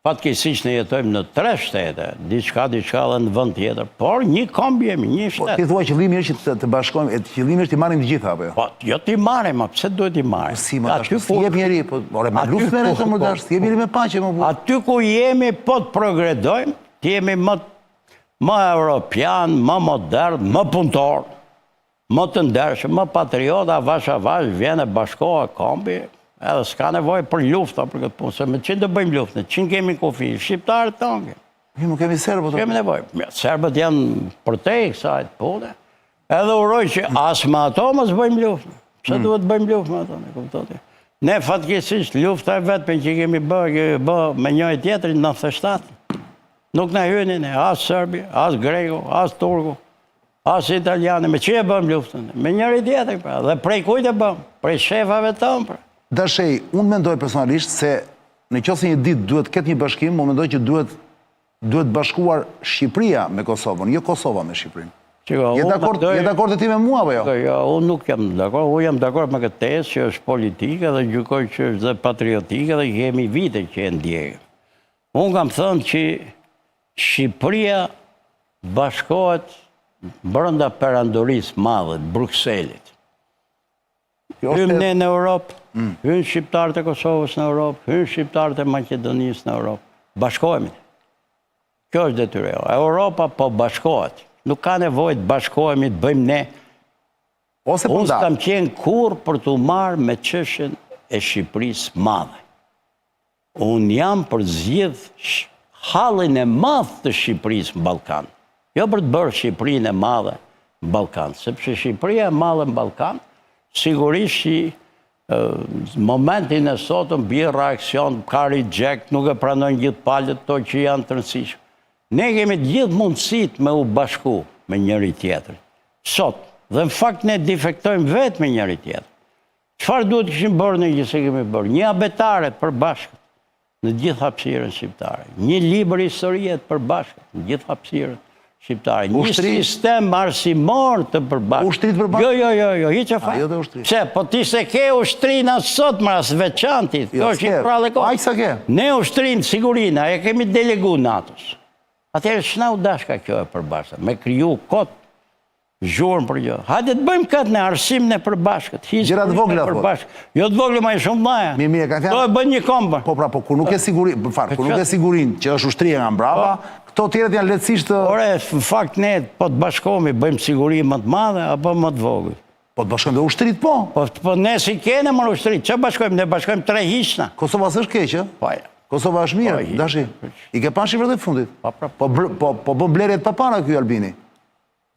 Fatkeqësisht ne jetojmë në tre shtete, diçka, diçka dhe në vend tjetër, por një komb jemi, një Po, shtet. ti thua qëllimi është që të, të bashkojmë, e qëllimi është t'i marrim të gjitha apo jo? Po, jo t'i marrim, a pse duhet t'i marrim? Po si më tash, Aty po si ku jep njeri, po ore me luftë merren këto më dash, si jep njeri me paqe më burrë. Aty ku jemi, po të progredojmë, të jemi më më europian, më modern, më punëtor, më të ndershëm, më patriot, avash avash vjen e bashkohet kombi. Edhe s'ka nevojë për lufta për këtë punë, se me çin të bëjmë luftë, çin kemi kufi, shqiptarët tonë. Ne nuk kemi serbët. Kemi nevojë. Serbët janë përtej kësaj pune. Edhe uroj që as me ato mos bëjmë luftë. Pse mm. duhet të bëjmë luftë me ato, ne kupton ti? Ne fatkeqësisht lufta e vetme që kemi bë, kemi bë me njëri tjetrin në 97. Nuk na hynin ne, as serbi, as greku, as turku, as italiani, me çi e bëmë luftën? Me njëri tjetrin pra, dhe prej kujt e bëmë? Prej shefave tonë pra. Dashi, unë mendoj personalisht se në qoftë se një ditë duhet të ketë një bashkim, unë mendoj që duhet duhet bashkuar Shqipëria me Kosovën, jo Kosova me Shqipërinë. Shiko, Je unë dakord, mendoj- je dakord ti me mua apo jo? Jo, jo, unë nuk jam dakord, unë jam dakord me këtë tezë që është politike dhe gjykoj që është dhe patriotike dhe kemi vite që e ndjekim. Unë kam thënë që Shqipëria bashkohet brenda perandorisë madhe, Brukselit. Hymë ne në Europë, mm. hynë shqiptarët e Kosovës në Europë, hynë shqiptarët e Maqedonisë në Europë. Bashkohemi. Kjo është detyra jonë. Europa po bashkohet. Nuk ka nevojë të bashkohemi të bëjmë ne. Ose po Unë s'kam qenë kurrë për t'u marrë me çështjen e Shqipërisë madhe. Unë jam për të zgjidh hallin e madh të Shqipërisë në Ballkan, jo për të bërë Shqipërinë e madhe në Ballkan, sepse Shqipëria e madhe në Ballkan sigurisht që momentin e sotëm bie reaksion, ka reject, nuk e pranojnë gjithë palët këto që janë të rëndësishme. Ne kemi të gjithë mundësitë me u bashku me njëri tjetrin. Sot, dhe në fakt ne difektojmë vetë me njëri tjetrin. Çfarë duhet të kishim bërë ne që s'e kemi bërë? Një abetare të përbashkët në gjithë hapësirën shqiptare, një libër historie të përbashkët në gjithë hapësirën shqiptare, një sistem arsimor të përbashkët. Ushtri të përbashkët? Jo, jo, jo, jo, hiç e fare. Jo ushtri. Pse, po ti s'e ke ushtrinë as sot më as veçanti, jo, kjo është një prallë e Po aq sa ke. Ne ushtrinë sigurinë, e kemi delegu NATO-s. Atëherë ç'na u dashka kjo e përbashkët, me kriju kot Zhurmë për gjë. Hajde të bëjmë këtë në arsimin e përbashkët. Gjëra të vogla, thotë. Jo të vogla, ma shumë mëdha. Mirë, mirë, ka fjalë. Do e bëjnë një komb. Po pra, po kur nuk ke siguri, më fal, kur nuk ke sigurinë që është ushtria nga mbrapa, po. këto tjerat janë lehtësisht të Ore, në fakt ne po të bashkohemi, bëjmë siguri më të madhe apo më të vogël. Po të bashkojmë dhe ushtritë, po. Po, po ne s'i kena më ushtritë, që bashkojmë? Ne bashkojmë tre hiçna. Kosova s'është keq, ë? Po, ja. Kosova është mirë, po, Dashi. I ke parë shifrat e fundit? Po, pra. Po, po, po bën blerje të papara ky Albini.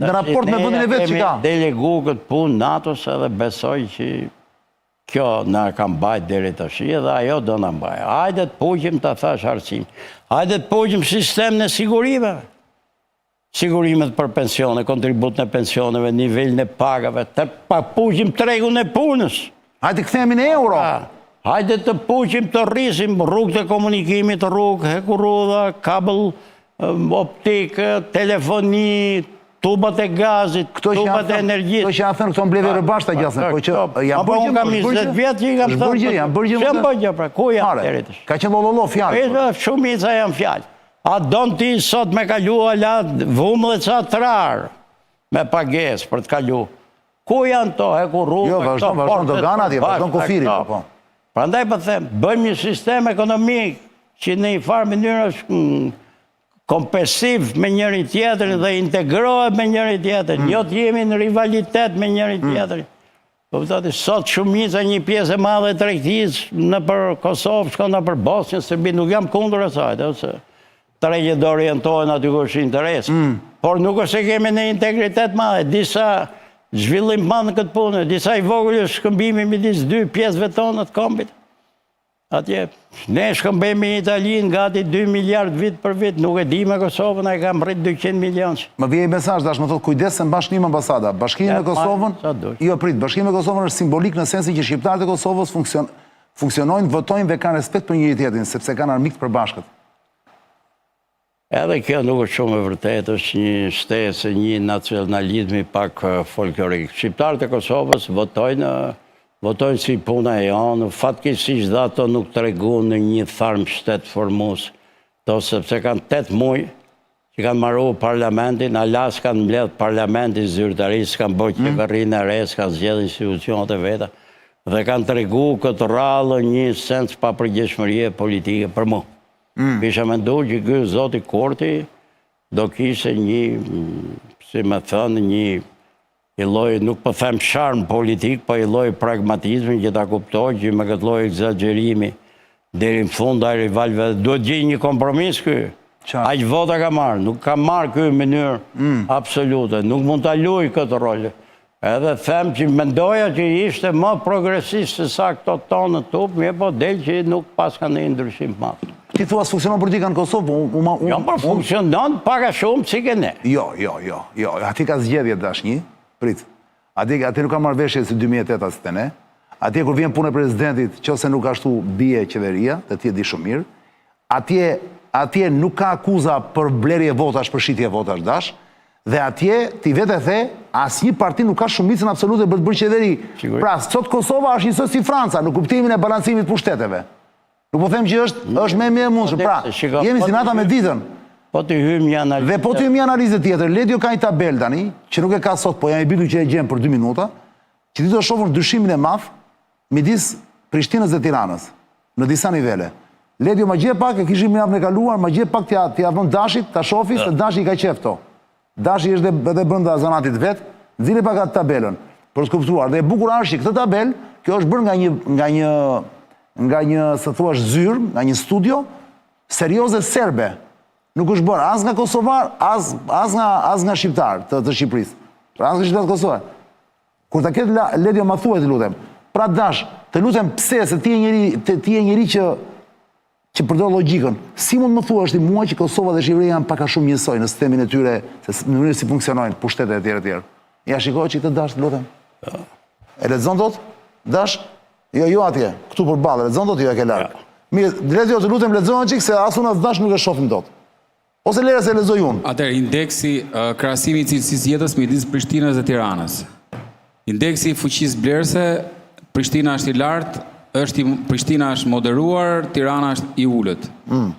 Në raport me vendin e vet që ka. Ne delegu këtë punë NATO-s edhe besoj që kjo na ka mbajt deri tash edhe ajo do na mbajë. Hajde të puqim ta thash arsim. Hajde të puqim sistemin e sigurimeve. Sigurimet për pensione, kontributin e pensioneve, nivelin e pagave, të pa puqim tregun e punës. Hajde të kthehemi në euro. Hajde të puqim të rrisim rrugët e komunikimit, rrugë, hekurudha, kabëll optik, telefoni, tubat e gazit, tubat e energjisë. Këto që janë thënë këto mbledhje të përbashkëta gjasme, po që janë bërë gjë, kam 20 vjet që i kam thënë. Është janë bërë gjë. Janë bërë gjë pra, ku janë deri tash? Ka qenë llollo fjalë. Po shumica janë fjalë. A don ti sot me kalu ala vumë dhe ca trarë me pagesë për të kalu. Ku janë to, hekurudha, Jo, vazhdon, vazhdon dogana atje, vazhdon kufiri, po, po. Prandaj po them, bëjmë një sistem ekonomik që në një farë mënyrë është mm, kompensiv me njëri tjetrin dhe integrohet me njëri tjetrin, mm. jo të jemi në rivalitet me njëri mm. tjetrin. Po kuptoni, sot shumica një pjesë e madhe e tregtisë nëpër Kosovë, shkon nëpër Bosnjë, Serbi, nuk jam kundër asaj, se Tregjet do orientohen aty ku është interesi. Mm. Por nuk është se kemi në integritet madhe, disa zhvillim madh në këtë punë, disa i vogël është shkëmbimi midis dy pjesëve tona të kombit. Atje, ne shkëmbejmë me Italinë gati 2 miliard vit për vit, nuk e di me Kosovën, a i kam rrit 200 milion. Më vjen një mesazh, dash më thotë, kujdes se mban shënim ambasada. Bashkimi me Kosovën, jo prit, bashkimi me Kosovën është simbolik në sensin që shqiptarët e Kosovës funksion, funksionojnë, votojnë dhe kanë respekt për njëri tjetrin, sepse kanë armik të përbashkët. Edhe kjo nuk është shumë e vërtetë, është një shtesë e një nacionalizmi pak folklorik. Shqiptarët e Kosovës votojnë, votojnë si puna e jonë, fatkeqësisht dhe ato nuk tregun në një tharm shtet formues, to sepse kanë 8 muaj që kanë maru parlamentin, ala s'kanë mbledh parlamentin zyrtarisht, s'kanë bërë mm. qeverinë e re, s'kanë zgjedh institucionet e veta, dhe kanë tregu këtë rrallë një sens papërgjegjshmërie politike për mu. Mm. Kisha mendu që ky zoti Kurti do kishte një, si me thënë, një I lloj, nuk po them sharm politik, po i lloj pragmatizmi që ta kuptojë që me këtë lloj ekzagjerimi deri në fund ai rivalëve duhet gjejë një kompromis ky. Aq vota ka marrë, nuk ka marrë ky në mënyrë mm. absolute, nuk mund ta luajë këtë rol. Edhe them që mendoja që ishte më progresist se sa këto tonë këtu, mirëpo del që nuk paska ndonjë ndryshim të madh. Ti thua s'funksionon politika në Kosovë, po unë... Jo, po funksionon pak a shumë si ke ne. Jo, jo, jo, jo, aty ka zgjedhje dash një, prit. Atje, atje nuk ka marrëveshje si 2008 si te ne. Atje kur vjen puna e presidentit, qoftë se nuk ashtu bie qeveria, dhe ti e di shumë mirë. Atje, atje nuk ka akuza për blerje votash, për shitje votash dash. Dhe atje, ti vetë e the, asnjë parti nuk ka shumicën absolute për të bërë qeveri. Pra, sot Kosova është njësoj si Franca, në kuptimin e balancimit të pushteteve. Nuk po them që është, është më e mirë mundshëm. Pra, jemi si nata me ditën. Po t'i hyjmë një analizë. Dhe po t'i hyjmë një analizë tjetër, Ledio ka një tabelë tani, që nuk e ka sot, po jam i bindur që e gjen për 2 minuta, që ti do shohësh ndryshimin e madh midis Prishtinës dhe Tiranës në disa nivele. Ledio ma gjej pak, e kishim javën e kaluar, ma gjej pak t'ia t'ia vëmë Dashit, ta shofi se Dashi i ka qejf këto. Dashi është edhe edhe brenda zanatit vet, nxirre pak atë tabelën për të kuptuar. Dhe e bukura është që këtë tabelë, kjo është bërë nga një nga një nga një, si thua, zyrë, nga një studio serioze serbe. Nuk është bërë as nga kosovar, as as nga as nga shqiptar të, të Shqipërisë. Pra as nga shqiptar të Kosovës. Kur ta ketë la, Ledio ma thuaj të lutem. Pra Dash, të lutem pse se ti je njeri, ti, ti je njeri që që përdor logjikën. Si mund më thuash ti mua që Kosova dhe Shqipëria janë pak a shumë njësoj në sistemin e tyre, se në mënyrën si funksionojnë pushtetet e tjera e tjera. Ja shikoj çik të Dash, të lutem. E lexon dot? Dash? Jo, jo atje, këtu përballë, lexon dot jo e ke larg. Mirë, Ledio, të lutem lexoje çik se as unë as Dash nuk e shohim dot. Ose lëre se e lexoj unë. Atëherë, indeksi, krahasimi i cilësisë së jetës midis Prishtinës dhe Tiranës. Indeksi i fuqisë blerëse, Prishtina është i lartë, është i Prishtina është moderuar, Tirana është i ulët. Mm.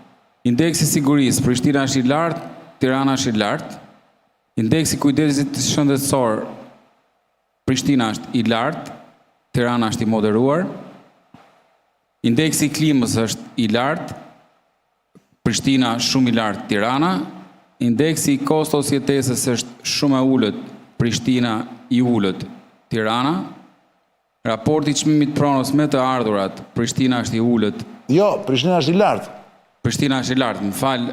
Indeksi i sigurisë, Prishtina është i lartë, Tirana është i lartë. Indeksi i kujdesit shëndetësor, Prishtina është i lartë, Tirana është i moderuar. Indeksi i klimës është i lartë, Prishtina shumë i lartë, Tirana. Indeksi i kostos jetesës është shumë e ulët, Prishtina i ulët, Tirana. Raporti i çmimit të pronës me të ardhurat, Prishtina është i ulët. Jo, Prishtina është i lartë. Prishtina është i lartë, më fal,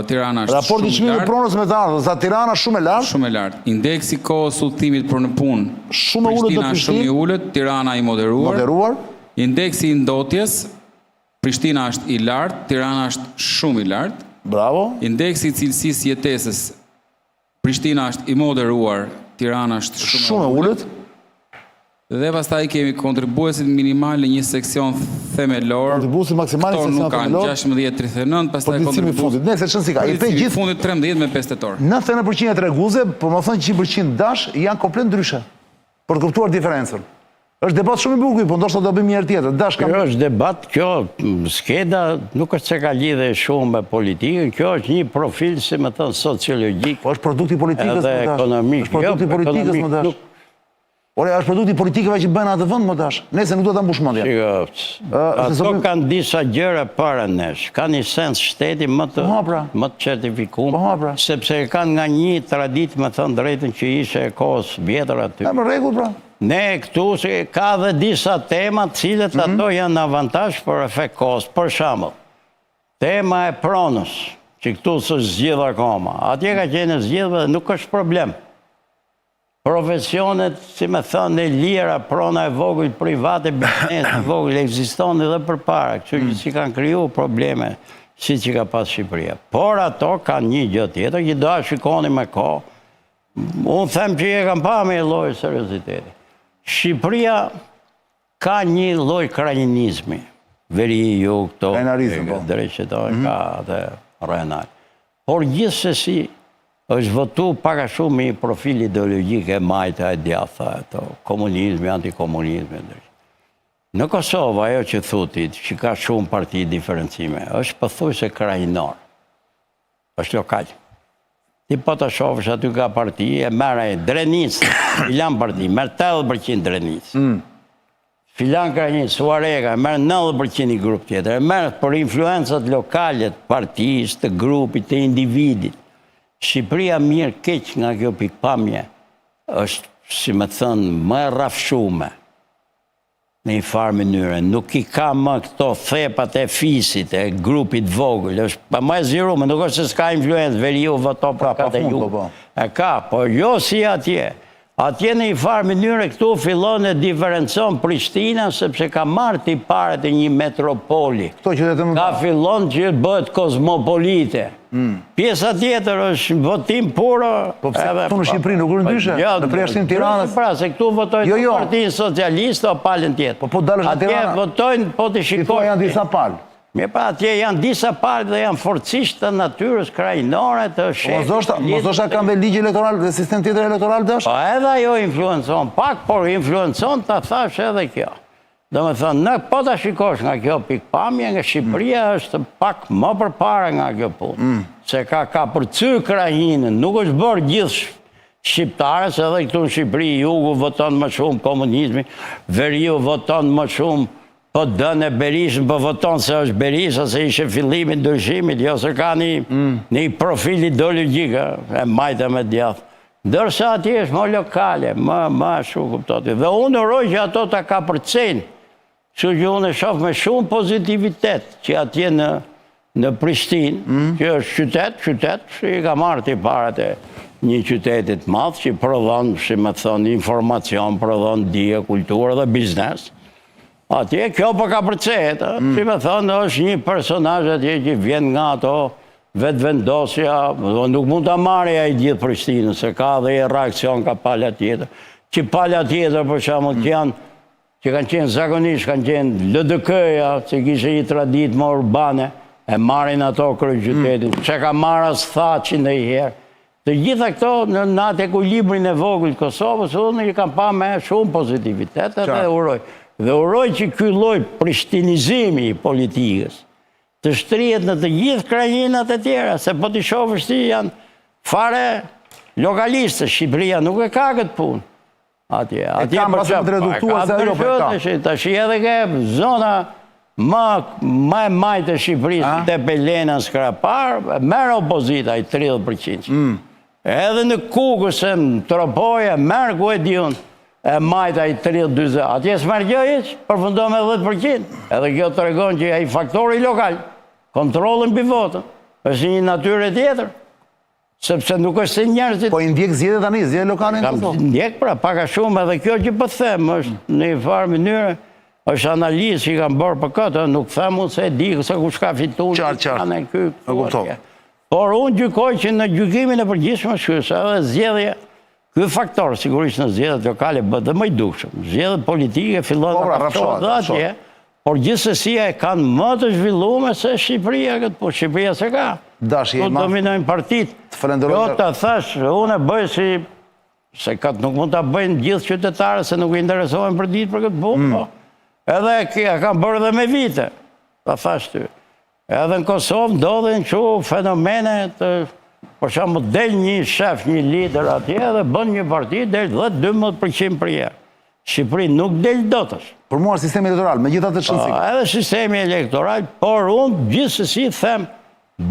Tirana është shumë i lartë. Raporti i çmimit të pronës me të ardhurat, tha Tirana shumë e lartë. Shumë e lartë. Indeksi i kohës së udhëtimit për në punë, Shumë e ulët në Prishtina shumë i ulët, Tirana i moderuar. Moderuar. Indeksi i ndotjes, Prishtina është i lartë, Tirana është shumë i lartë. Bravo. Indeksi i cilësisë së jetesës, Prishtina është i moderuar, Tirana është shumë, shumë e ulët. Dhe pastaj kemi kontribuesit minimal në një seksion themelor. Kontribuesit maksimal në seksion themelor. Këto nuk kanë 16.39, pastaj kontribuesit i fundit. Nëse çon si ka. I pe gjithë fundit 13 me 5 tetor. 99% e treguesve, po më thënë 100% dash, janë komplet ndryshe. Për të kuptuar diferencën. Është debat shumë i bukur, po ndoshta do bëjmë një herë tjetër. Dash kam. Kjo është debat, kjo skeda nuk është se ka lidhje shumë me politikën, kjo është një profil, si me thënë, sociologjik. Po është produkti i politikës, më dash. Ekonomik. Është produkti i jo, politikës, më dash. Ore, është produkti i politikave që bëhen atë vend, më dash. Nëse nuk do ta mbush mendjen. Ato kanë disa gjëra para nesh. Ka një sens shteti më të po, pra. më të certifikuar, po, pra. sepse e kanë nga një traditë, me thënë drejtën, që ishte e kohës vjetër aty. Në rregull pra. Ne këtu se ka dhe disa tema të cilët mm -hmm. ato janë në avantazh për efekt kohës. Për shembull, tema e pronës, që këtu s'është zgjidh akoma. Atje ka qenë e zgjidhur dhe nuk është problem. Profesionet, si me thënë, e lira, prona e vogël private, biznes i vogël, ekziston edhe përpara, kështu që mm. s'i kanë kriju probleme siç i ka pas Shqipëria. Por ato kanë një gjë tjetër që do ta shikoni me kohë, Unë them që e kam pa me një lloj serioziteti. Shqipëria ka një lloj krajinizmi. Veri, jug, to, po. Drejt që to, mhm. ka atë rajonal. Por gjithsesi, është votu pak a shumë me një profil ideologjik e majta e djathta, ato, komunizmi, antikomunizmi, drejt. Në Kosovë, ajo që thu ti, që ka shumë parti diferencime, është pothuajse krajinor. Është lokal. Ti po të shofësh aty ka parti, e merr ai Drenicë, filan parti, merr 80% Drenicë. Mm. Filan krahinë, Suhareka, e merr 90% një grup tjetër, e merr për influencat lokale të partisë, të grupit, të individit. Shqipëria mirë keq nga kjo pikëpamje, është si me thënë, më e rrafshume, në një farë mënyre, nuk i ka më këto thepat e fisit, e grupit vogël, është pa më e zgjerume, nuk është se s'ka influencë, veriu voton për ka këtë ju. Po, po. E ka, po jo si atje. Atje në një farë mënyre këtu fillon e diferencon Prishtina, sepse ka marrë tiparet e një metropoli. Këto qytete më Ka fillon që bëhet kozmopolite. Mm. Pjesa tjetër është votim puro. Po pse këtu në Shqipëri nuk është ndryshe? Jo, në përjashtim Tiranës. Pra, se këtu votojnë jo, jo. Partinë Socialiste o palën tjetër. Po po dalësh në Tiranë. Atje votojnë, po të shikosh. janë disa palë. Mirë pra, atje janë disa palë dhe janë forcisht të natyrës krahinore të shefit. Mos ndoshta kanë dhe ligj elektoral dhe sistem tjetër elektoral dash? Po edhe ajo influencon pak, por influencon ta thash edhe kjo. Domethënë, në po ta shikosh nga kjo pikëpamje, nga Shqipëria mm. është pak më përpara nga kjo punë. Mm. Se ka kapërcy krahinën, nuk është bërë gjithë shqiptare, se edhe këtu në Shqipëri jugu voton më shumë komunizmi, veriu voton më shumë PD-në e Berishën, po voton se është Berisha, se ishte fillimi i ndryshimit, jo se ka një, mm. një profil ideologjik, e majta me djathtë. Ndërsa atje është më lokale, më, më ashtu, kupton ti. Dhe unë uroj që ato ta kapërcejnë, kështu që unë e shoh me shumë pozitivitet, që atje në, në Prishtinë, mm. që është qytet, qytet, që i ka marrë tiparet e një qytetit të madh, që prodhon, si me thënë, informacion, prodhon dije, kulturë dhe biznes. Atje, kjo po kapërcehet, mm. si me thënë, është një personazh atje që vjen nga ato vetëvendosja, dhe nuk mund ta marrë ai gjithë Prishtinën, se ka dhe një reaksion ka pala tjetër, që pala tjetër, për shembull, mm. që janë, që kanë qenë zakonisht, kanë qenë LDK-ja, që kishte një traditë më urbane, e marrin ato kryeqytetin, mm. S'e ka marrë as Thaçi ndonjëherë, Të gjitha këto në në atë ekuilibrin e vogël të Kosovës, unë i kam pa me shumë pozitivitet edhe uroj. Dhe uroj që ky lloj prishtinizimi i politikës të shtrihet në të gjithë krahinat e tjera, se po t'i shofësh ti janë fare lokaliste, Shqipëria nuk e ka këtë punë. Atje, atje e kam pasur të reduktuar se ajo po e ka. Tash edhe ke zona më më e majtë e Shqipërisë, Tepelena Skrapar, merr opozita ai 30%. Mm. Edhe në Kukës e në Tropojë, merr ku e di unë, e majta ai 30-40. Atje s'merr gjë hiç, përfundon me 10%. Edhe kjo tregon që ai faktori lokal, kontrolli mbi votën, është një natyrë tjetër. Sepse nuk është se njerëzit... Po i ndjek zgjedhjet tani, zgjedhjet lokale në Kosovë? Ndjek pra, pak a shumë edhe kjo që po them, është në një farë mënyre, është analizë që i kam bërë për këtë, nuk them unë se e di se kush ka fitu, Qartë, qartë, ky, e kuptoj. Por unë gjykoj që në gjykimin e përgjithshëm është ky, se edhe zgjedhje, ky faktor sigurisht në zgjedhjet lokale bëhet dhe më i dukshëm. Zgjedhjet politike fillojnë po, pra, të dhe atje, Por gjithsesi e kanë më të zhvillume se Shqipëria këtë, po Shqipëria s'e ka. Dashi, Këtu dominojnë partitë. Të falenderoj. Jo, ta thash, unë e bëj si, se këtë nuk mund ta bëjnë gjithë qytetarët, se nuk i interesohen për ditë për këtë punë, mm. po. Edhe e kam bërë dhe me vite, ta thash ty. Edhe në Kosovë ndodhin kështu fenomene të për shembull del një shef, një lider atje dhe bën një parti del 10-12% për herë. Shqipëri nuk del dot është. Për mua sistemi elektoral, megjithatë ç'rëndësi. Po, edhe sistemi elektoral, por unë gjithsesi them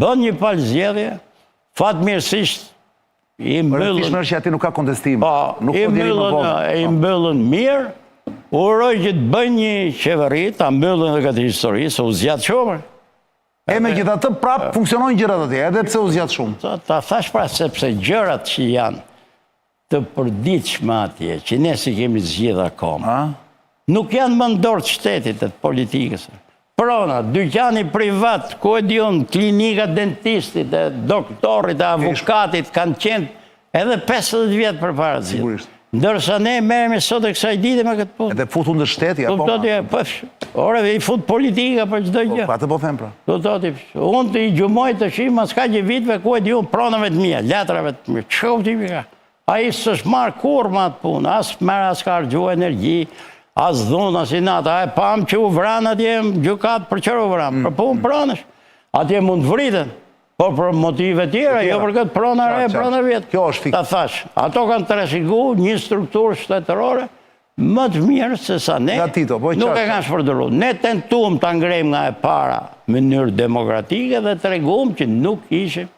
bën një palë zgjedhje, fatmirësisht i mbyllën. Rëndësishme është që aty nuk ka kontestim. Po, nuk i mbyllën, i po. mbyllën mirë. Uroj që të bëjnë një qeveri, ta mbyllin dhe këtë histori, se u zgjat shumë. E megjithatë prapë funksionojnë gjërat atje, edhe pse u zgjat shumë. Ta, ta thash pra sepse gjërat që janë të përditshme atje, që ne s'i kemi zgjidh akoma, nuk janë më në dorë të shtetit e të politikës. Prona, dyqani privat, ku e di unë, klinika dentistit, e doktorit, e avokatit, kanë qenë edhe 50 vjet përpara. Sigurisht. Ndërsa ne merremi sot e kësaj dite me këtë punë. Edhe fut hundën shteti, apo? Kupton ti, po, ore, i fut politika për çdo po, gjë. Po, atë po them pra. Kupton ti, unë të i gjumoj të shih, mas kaq viteve ku e di unë pronave të mia, letrave të mia. Çka kuptimi ka? Ai s'është marrë kurrë me atë punë, as merr as ka harxhu energji, as dhunë, as inat. A e pamë që u vranë atje në gjykatë për çfarë u vranë? Mm. Për punë pronësh. Atje mund të vriten. Po për motive tjera, jo për këtë prona re, prona vjetër. Kjo është fiks. Ta thash, ato kanë trashëgu një strukturë shtetërore më të mirë se sa ne. Nga Tito, po Nuk e kanë shpërdoru. Ne tentum ta ngrejmë nga e para në mënyrë demokratike dhe tregum që nuk ishim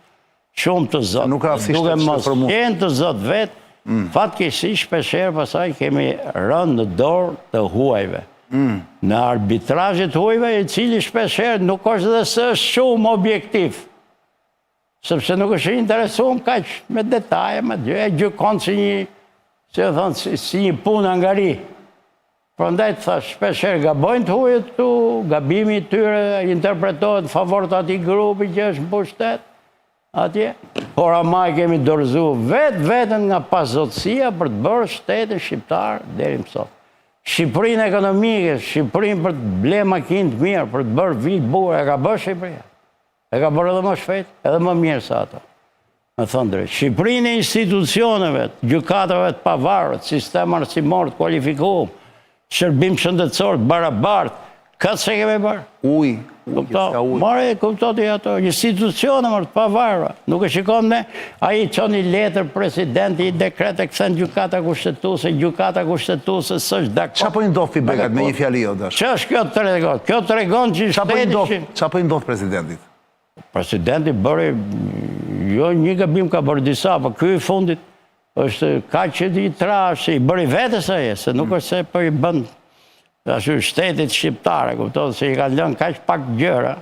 shumë të zotë. Nuk ka Duke mos qenë të zotë vetë. Mm. Fatkeqësisht shpeshherë pastaj kemi rënë në dorë të huajve. Mm. Në arbitrazhet e huajve, i cili shpeshherë nuk është dhe se është shumë objektiv. Sepse nuk është i interesuar kaq me detaje, me gjë, e gjykon si një, si e thonë, si, si një punë angari. Prandaj të thashë, shpeshherë gabojnë të huajt këtu, gabimi i tyre interpretohet në favor të atij grupi që është në pushtet, atje. Por ama e kemi dorëzu vetë veten nga pazotësia për të bërë shtetin shqiptar deri më sot. Shqipërinë ekonomike, Shqipërinë për të ble makinë të mirë, për të bërë vilë të bukur, e ka bërë Shqipëria. E ka bërë edhe më shpejt, edhe më mirë se ato. Me thënë drejt. Shqipërinë e institucioneve, gjykatave të pavarura, sistem arsimor të kualifikuar, shërbim shëndetësor të barabartë, këtë s'e kemi bërë. Ujë, ujë, s'ka ujë. More, kupto ti ato, institucione more të pavarura. Nuk e shikon ne, ai çon një letër presidenti, i dekret e kthen gjykata kushtetuese, gjykata kushtetuese s'është dakord. Ça po i ndodh ti Begajt me një fjali o Dash? Ç'është kjo tregon? Kjo tregon që Ça po i ndodh? Ça po i ndodh presidentit? Presidenti bëri jo një gabim ka bërë disa, po ky i fundit është kaq i trashë, se i bëri vetes ai, se nuk mm. është se po i bën ashtu shtetit shqiptar, e kupton se i kanë lënë kaq pak gjëra,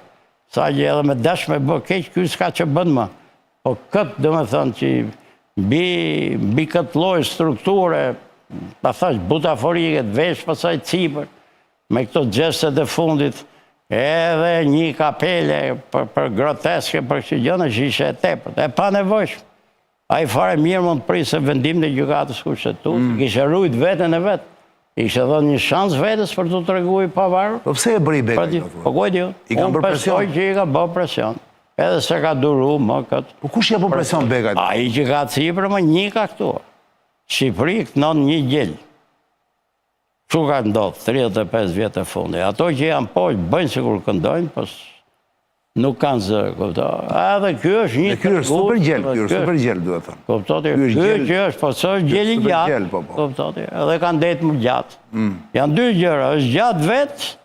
sa që edhe me dash me bë keq, ky s'ka ç'bën më. Po këtë, domethënë që mbi, mbi këtë lloj strukture, pa thash butaforike, të vesh pastaj sipër, Me këto gjestet e fundit, edhe një kapele për, për groteske, për kësi gjëna, që ishe e tepërt, e panevojshme. Ai fare mirë mund të priste vendimin e gjykatës kushtetuese, mm. kishte rujt veten e vet. I kishte dhënë një shans vetes për t'u tregu i pavarur. Po pse e bëri Begaj? Po ku e di unë? I kanë bërë presion. Unë që i ka bërë presion. Edhe s'e ka duru më këtë. Po kush ia bën presion Begajt? Ai që ka sipër më një ka këtu. Shqipëri këndon një gjel. Kështu ka ndodhë, 35 vjet e fundit. Ato që janë poshtë, bëjnë sikur këndojnë, po nuk kanë zë, kupto. Edhe ky është një Dhe ky është super gjel, ky është super gjel, duhet thënë. Kupto ti, ky që është, po s'është gjel i gjatë, po, po. Kupto ti, edhe ka ndejt më gjatë. Mm. Janë dy gjëra, është gjatë vetë,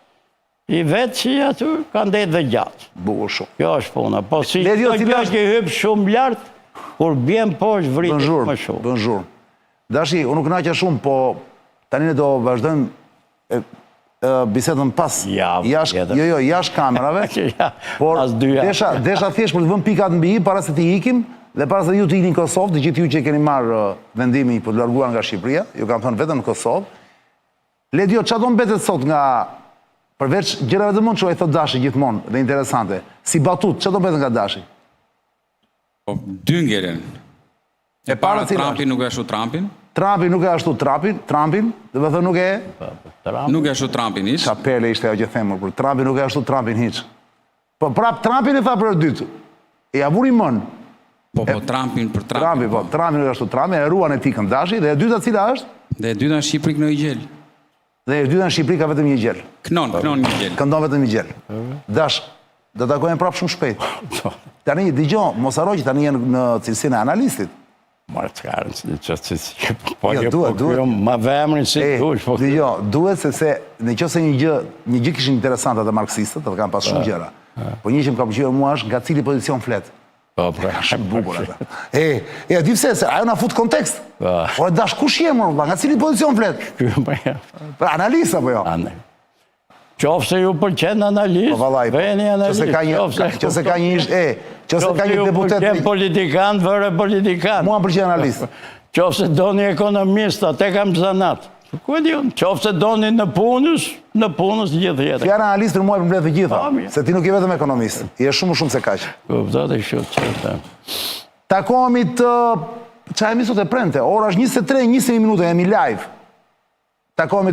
I vetë si aty, ka ndejt dhe gjatë. Bukur shumë. Kjo është puna. Po si çdo gjë që hyp shumë lart, kur bjen poshtë vritet më shumë. Bën zhurmë. Dashi, unë u kënaqa shumë, po tani ne do vazhdojmë bisedën pas jashtë, jo jo, jashtë kamerave. Por desha, desha thjesht për të vënë pikat mbi i para se të ikim dhe para se ju të ikni në Kosovë, të gjithë ju që keni marrë vendimin për t'u larguar nga Shqipëria, ju kam thënë vetëm në Kosovë. Ledio, ça do mbetet sot nga përveç gjërave të mençura i thotë Dashi gjithmonë dhe interesante. Si batutë, ça do mbetet nga Dashi? Po, dy ngelen. E para Trumpi nuk e ashtu Trumpin. Trumpi nuk e ashtu Trumpin, Trumpin, domethënë nuk e po, po, Nuk e ashtu Trumpin hiç. Sa perle ishte ajo që them për Trumpi nuk e ashtu Trumpin hiç. Po prap Trumpin e tha për herë dytë. E ja vuri mend. Po po Trumpin për Trumpin. Trumpi po, Trumpi nuk ashtu Trumpin, e ruan etikën Dashi dhe e dyta cila është? Dhe e dyta në Shqipëri këndon një gjel. Dhe e dyta në Shqipëri ka vetëm një gjel. Këndon, këndon një gjel. Këndon vetëm një gjel. Dash, do takohemi prap shumë shpejt. Po. Tani dëgjo, mos harro që tani je në cilësinë e analistit. Marrë të karën, që që që po jo, duhet, po duhet. Ma vë emrin si dush, po Jo, duhet sepse në qoftë se një gjë, një gjë kishin interesante ata marksistët, ata kanë pas shumë po. gjëra. Po një që më ka pëlqyer mua është nga cili pozicion flet. Po, po. Shumë bukur ata. E, e di pse, se ajo na fut kontekst. Po. Ore Dash kush je më vëlla, nga cili pozicion flet? Ky po. Pra analist apo jo? Ane. Qoftë se ju pëlqen analist, po, vallai, po. veni analist. Qoftë se ka një, qoftë se ka një ish, e, qoftë se ka një deputet. Qoftë politikan, vëre politikan. Mua më pëlqen analist. Qoftë se doni ekonomist, atë kam zanat. Ku e di unë? Qoftë se doni nëpunës, nëpunës gjithë jetën. Fjala analist për mua i përmbledh të gjitha, po, se ti nuk je vetëm ekonomist, je shumë më shumë se kaq. Kuptoj ti kështu që them. Takohemi të ça jemi sot e premte, ora është 23:21 minuta, jemi live. Takohemi.